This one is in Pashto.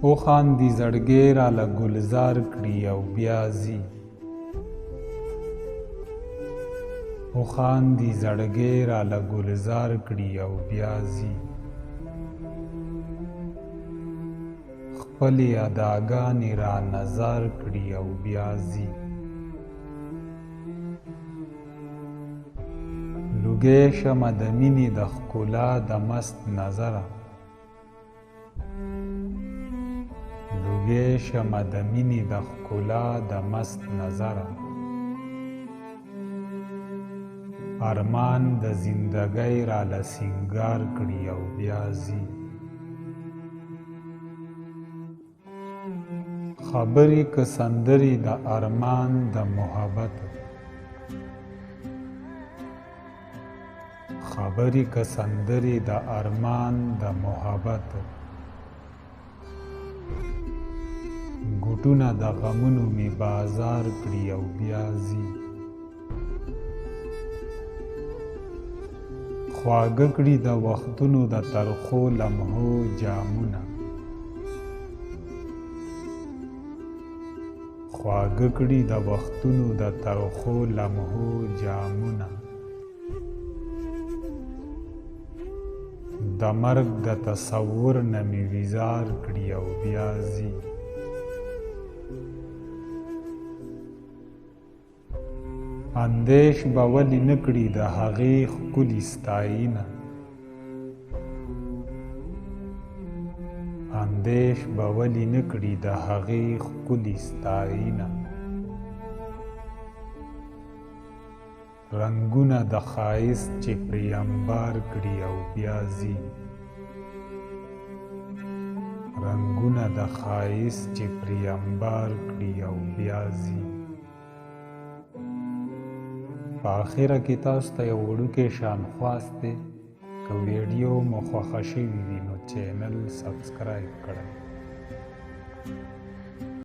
وخاندي زړګی راله ګلزار کړي او بیا ځي. وخاندي زړګی راله ګلزار کړي او بیا ځي. خپلې اداګانې را نظار کړي او بیا ځي. لوګی شمه د مینې د ښکلا د مست نظره، لوګی شمه د مینې د ښکلا د مست نظره، ارمان د زندګۍ راله سینګار کړي او بیا ځي. خبرې که سندرې د ارمان د محبت، خبرې که سندرې د ارمان د محبت، ګوټونه د غمونو مې بازار کړي او بیا ځي. خواږه کړي د وختونو د ترخو لمحو جامونه، خواږه کړي د وختونو د ترخو لمحو جامونه، د مرګ د تصور نه مې ویزار کړي او بیا ځي. اندېش به ولې نه کړي د هغې ښکلي ستاینه، اندېش به ولې نه کړي د هغې ښکلي ستاینه، رنګونه د ښایست چې پرې انبار کړي او بیا ځي. رنګونه د ښایست چې پرې انبار کړي او بیا ځي. په اخره کې تاسو ته یو وړوکی شان خواست دی، که ویډیو مو خوښه شوې وي نو چینل سبسکرایب کړئ.